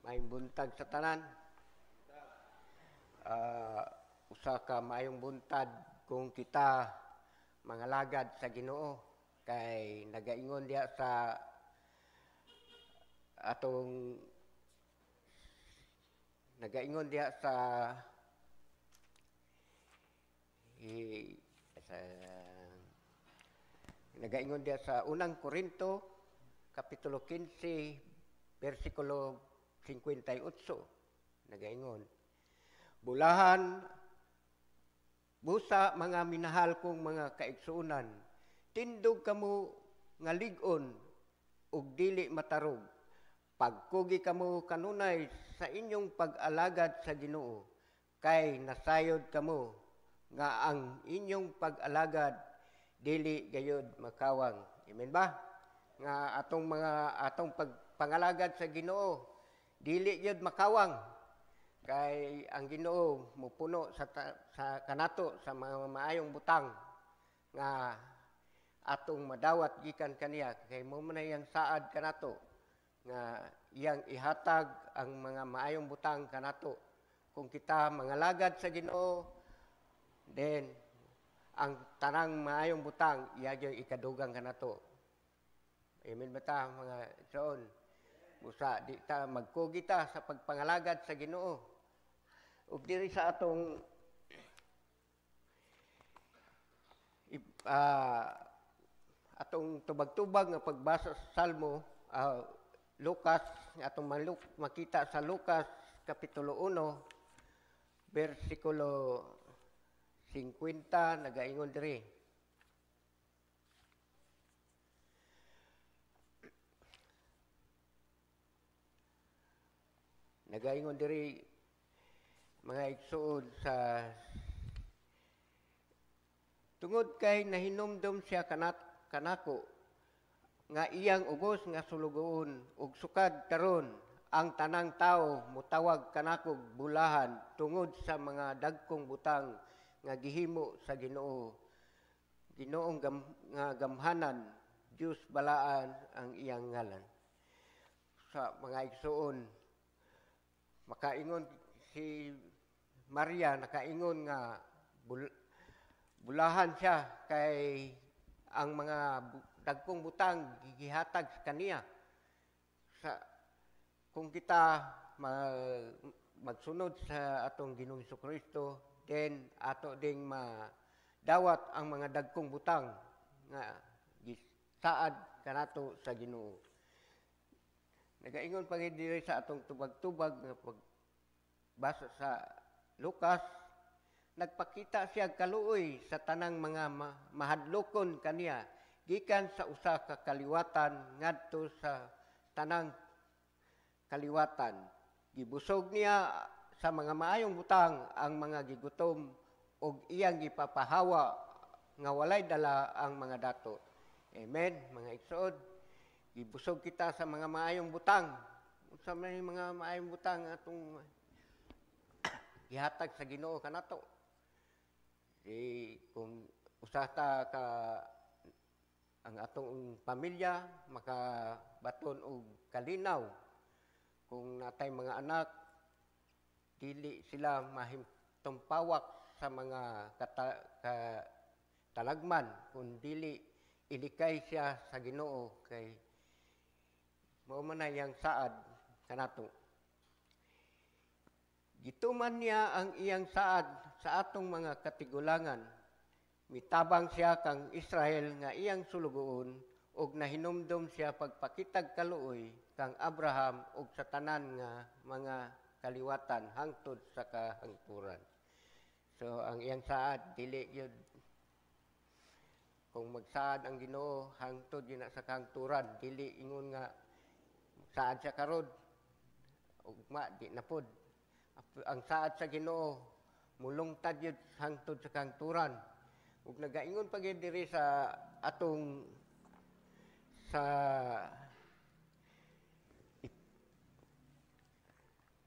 Maayong buntag sa tanan. Usa ka maayong buntag kung kita mangalagad sa Ginoo, kay nagaingon diha sa atong nagaingon diha sa nagaingon diha sa Unang Korinto kapitulo 15 bersikulo 58, nagaingon, "Bulahan busa, mga minahal kong mga kaigsuonan, tindog kamo nga lig-on ug dili matarog. Pagkugi kamo kanunay sa inyong pag-alagad sa Ginoo, kay nasayod kamo nga ang inyong pag-alagad dili gayud makawang." Amen ba? Nga atong mga atong pagpangalagad sa Ginoo dili gyud makawang, kay ang Ginoo mupuno sa kanato sa mga maayong butang nga atong madawat gikan kaniya, kay mo man iyang saad kanato nga iyang ihatag ang mga maayong butang kanato. Kung kita mangalagad sa Ginoo, then ang tanang maayong butang iya gyud ikadugang kanato. Amen ba ta, mga igsoon? Busa di ta magkugi ta sa pagpangalagad sa Ginoo. Ug diri sa atong atong tubag-tubag nga pagbasa sa Salmo, Lucas, atong makita sa Lucas kapitulo 1 bersikulo 50, nagaingon diri. Nagaingon diri, mga igsuon, sa tungod kay nahinumdum siya kanako nga iyang ubos nga sulugoon, ug sukad karon ang tanang tawo mutawag kanako bulahan tungod sa mga dagkong butang nga gihimo sa Ginoo. Ginoong nga gamhanan, Dios balaan ang iyang ngalan. Sa mga igsuon, makaingon si Maria, nakaingon nga bulahan siya kay ang mga dagkong butang gihatag sa kaniya. Sa kung kita magsunod sa atong Ginoong Kristo, then ato ding madawat ang mga dagkong butang nga gisaad kanato sa Ginoo. Nagaingon pa gid diri sa atong tubag-tubag nga pagbasa sa Lucas, nagpakita siya kaluoy sa tanang mga mahadlokon kaniya gikan sa usa ka kaliwatan ngadto sa tanang kaliwatan. Gibusog niya sa mga maayong butang ang mga gigutom ug iyang gipapahawa nga walay dala ang mga dato. Amen, mga igsoon. Gibusog kita sa mga maayong butang. Unsa may mga maayong butang atong gihatag sa Ginoo kanato? Di kung usa ta ka ang atong pamilya makabaton og kalinaw, kung natay mga anak, dili sila mahimtumpawak sa mga talagman kung dili ilikay siya sa Ginoo, kay mao man na iyang saad kanato. Gituman niya ang iyang saad sa atong mga katigulangan. Mitabang siya kang Israel nga iyang sulugoon, ug nahinumdom siya pagpakitag kaluoy kang Abraham ug sa tanan nga mga kaliwatan hangtod sa kahangturan. So ang iyang saad dili gyud, kung magsaad ang Ginoo hangtod gyud na sa kahangturan, dili ingon nga saad siya karon ugma di na pod. Ang saad sa Ginoo mulungtad gyud hangtod sa kahangturan. Ug nagaingon pa gyud diri sa atong sa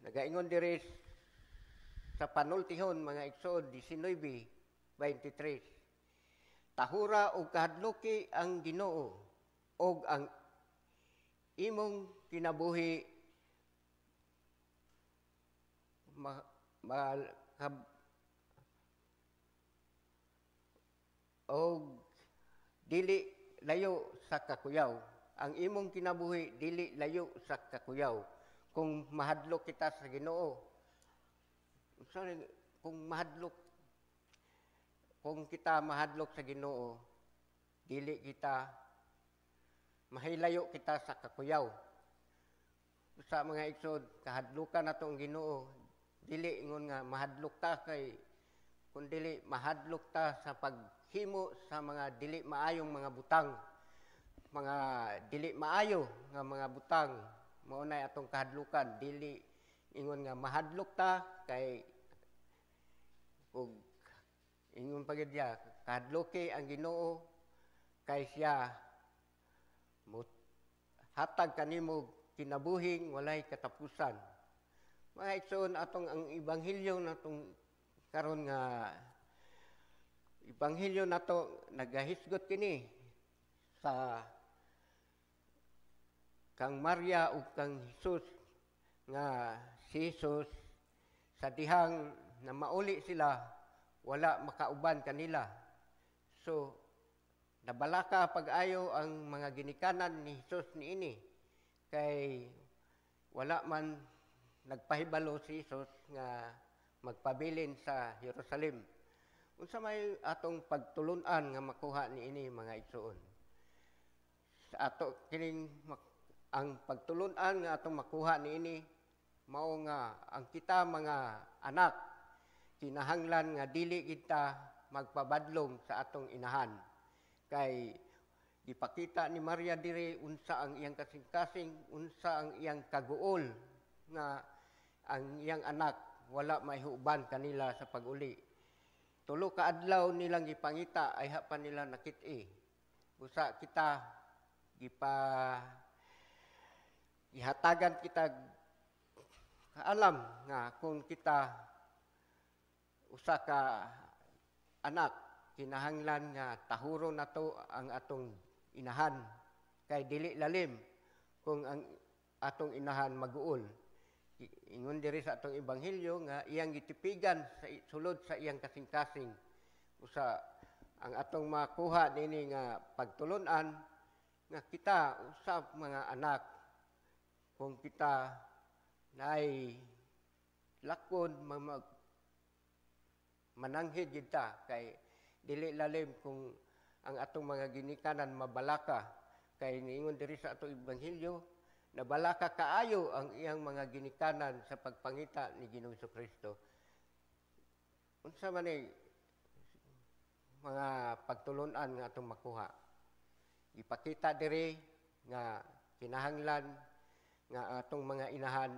nagaingon diri sa panultihon, mga igsoon, 19:23. Tahura og kahadluki ang Ginoo og ang imong kinabuhi ma, ma, kab, og dili layo sa kakuyaw. Ang imong kinabuhi dili layo sa kakuyaw kung mahadlok kita sa Ginoo. Sorry, kung kita mahadlok sa Ginoo, dili kita mahilayo kita sa kakuyaw. Sa mga igsoon, kahadlukan nato ang Ginoo, dili ingon nga mahadlok ta kay kun dili mahadlok ta sa paghimo sa mga dili maayong mga butang, mga dili maayo nga mga butang, mao nay atong kahadlukan. Dili ingon nga mahadlok ta kay ug ingon pa gyud siya, kahadloki ang Ginoo kay siya mo hatag kanimo kinabuhing walay katapusan. Mga igsoon, atong ang ebanghelyo natong karon nga ebanghelyo nato nagahisgot kini sa kang Maria ug kang Jesus, nga si Jesus sa dihang na mauli sila, wala makauban kanila. So nabalaka pag-ayo ang mga ginikanan ni Jesus niini kay wala man nagpahibalo si Jesus nga magpabilin sa Jerusalem. Unsa may atong pagtulun-an nga makuha niini, mga igsoon? Sa ato kining ang pagtulun-an nga atong makuha niini mao nga ang kita mga anak kinahanglan nga dili kita magpabadlong sa atong inahan, kay gipakita ni Maria diri unsa ang iyang kasing-kasing, unsa ang iyang kaguol nga ang iyang anak wala maihuban kanila sa pag-uli. 3 ka adlaw nilang gipangita, ayha pa nila nakit-i. Busa kita gihatagan kita kaalam nga kung kita usa ka anak, kinahanglan nga tahuro nato ang atong inahan kay dili lalim kung ang atong inahan maguol. Ingon diri sa atong ebanghelyo nga iyang gitipigan sa sulod sa iyang kasing-kasing. Usa ang atong makuha nini nga pagtulun-an nga kita usab mga anak, kung kita naay lakon, mananghid gid ta kay dili lalim kung ang atong mga ginikanan mabalaka, kay niingon diri sa atong ebanghelyo, nabalaka kaayo ang iyang mga ginikanan sa pagpangita ni Ginoong Kristo. Unsa man ni mga pagtulun-an nga atong makuha? Ipakita diri nga kinahanglan nga atong mga inahan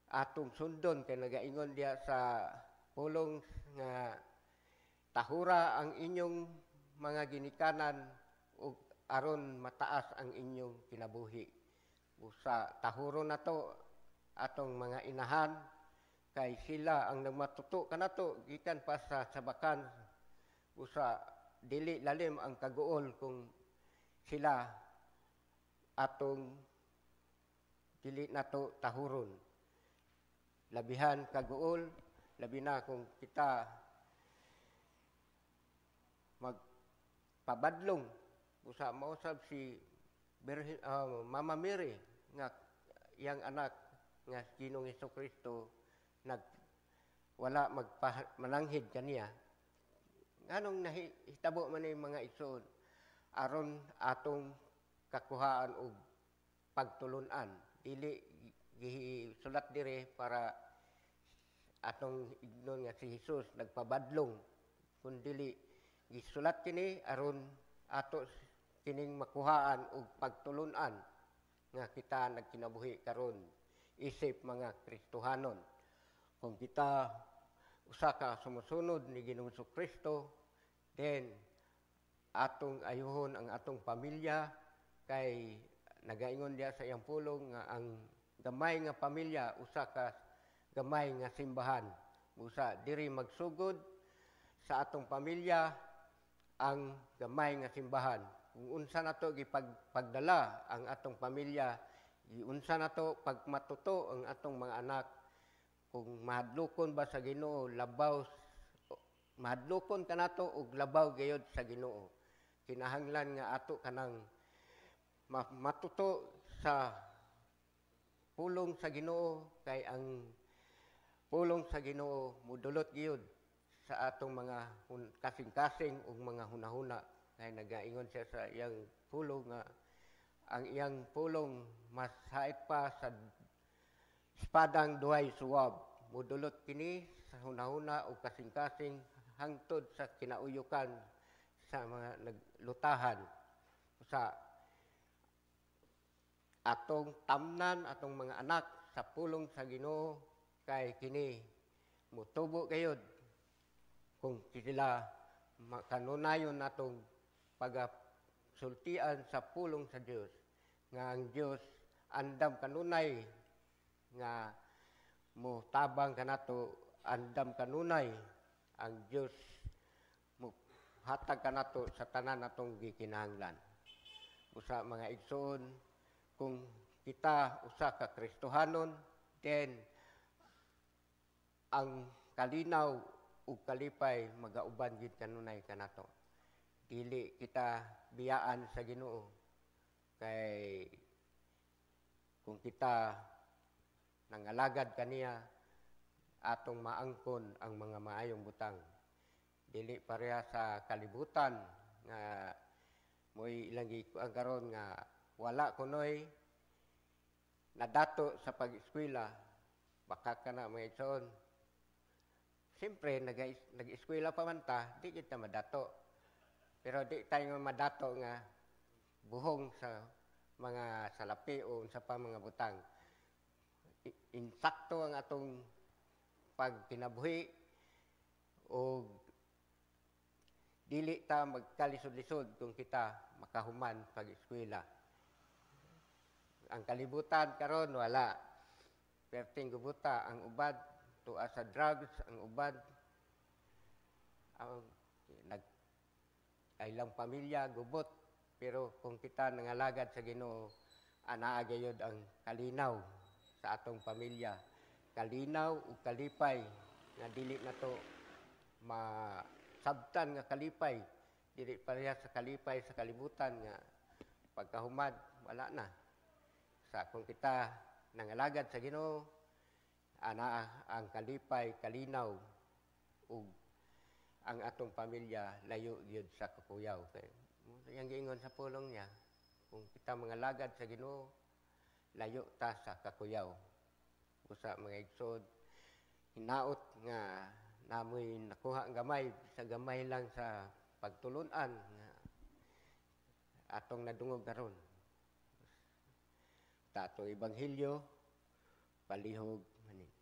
atong sundon, kay nagaingon diha sa pulong nga tahura ang inyong mga ginikanan ug aron mataas ang inyong kinabuhi. Usa tahuro nato atong mga inahan kay sila ang nagmatuto kanato gikan pa sa sabakan. Usa dili lalim ang kaguol kung sila atong dili nato tahuron. Labihan kaguol, labi na kung kita magpabadlong. Usa mausab si Mama Mary nga iyang anak nga Ginoong Hesukristo nag wala mananghid kaniya. Nganong nahitabo man ni, mga igsoon? Aron atong kakuhaan og pagtulun-an. Dili gisulat dire para atong ignon nga si Jesus nagpabadlong, kun dili gisulat kini aron ato kining makuhaan og pagtulun-an nga kita nagkinabuhi karon isip mga Kristohanon. Kung kita usa ka sumusunod ni Ginoong Kristo, then atong ayuhon ang atong pamilya, kay nagaingon diha sa iyang pulong nga ang gamay nga pamilya usa ka gamay nga simbahan. Busa diri magsugod sa atong pamilya ang gamay nga simbahan. Kung unsa nato gipagdala ang atong pamilya, unsa nato pagmatuto ang atong mga anak, Kung mahadlokon ba sa Ginoo, labaw mahadlokon kanato og labaw gayod sa Ginoo. Kinahanglan nga ato kanang matuto sa pulong sa Ginoo, kay ang pulong sa Ginoo mudulot gyud sa atong mga kasing-kasing ug mga hunahuna, kay nagaingon siya sa iyang pulong nga ang iyang pulong mas hait pa sa espadang duhay suwab. Mudulot kini sa hunahuna ug kasing-kasing hangtod sa kinauyokan sa mga naglutahan. Sa atong tamnan atong mga anak sa pulong sa Ginoo, kay kini mutubo gayud kung sila makanunayon natong pagasultian sa pulong sa Dios, nga ang Dios andam kanunay nga mo tabang kanato, andam kanunay ang Dios mo hatag kanato sa tanan natong gikinahanglan. Usa, mga igsoon, kung kita usa ka Kristohanon, then ang kalinaw ug kalipay magauban gid kanunay kanato. Dili kita biyaan sa Ginoo, kay kung kita nangalagad kaniya, atong maangkon ang mga maayong butang. Dili pareha sa kalibutan nga mo'y ilang gikuan karon nga wala kunoy nadato sa pag-eskwela. Baka kana, mga igsoon. Siyempre, nag-eskwela pa man ta, di kita madato. Pero di tayo madato nga buhong sa mga salapi o sa pa mga butang. Insakto ang atong pagkinabuhi o dili ta magkalisod-lisod kung kita makahuman pag-eskwela. Ang kalibutan karon wala. Perting gubuta ang ubad tuwa sa drugs, ang ubad ang nag ay lang pamilya gubot. Pero kung kita nangalagad sa Ginoo, anaa gayud ang kalinaw sa atong pamilya, kalinaw ug kalipay nga dili nato masabtan nga kalipay, dili pareha sa kalipay sa kalibutan nga pagkahumad wala na. Sa kung kita nangalagad sa Ginoo, ana ang kalipay, kalinaw, ug ang atong pamilya layo gyud sa kakuyaw, kay iyang giingon sa pulong niya, kung kita mangalagad sa Ginoo, layo ta sa kakuyaw. Usa, mga igsoon, hinaot nga namoy nakuha ang gamay sa gamay lang sa pagtulunan nga atong nadungog karon ta atong ebanghelyo palihog manin.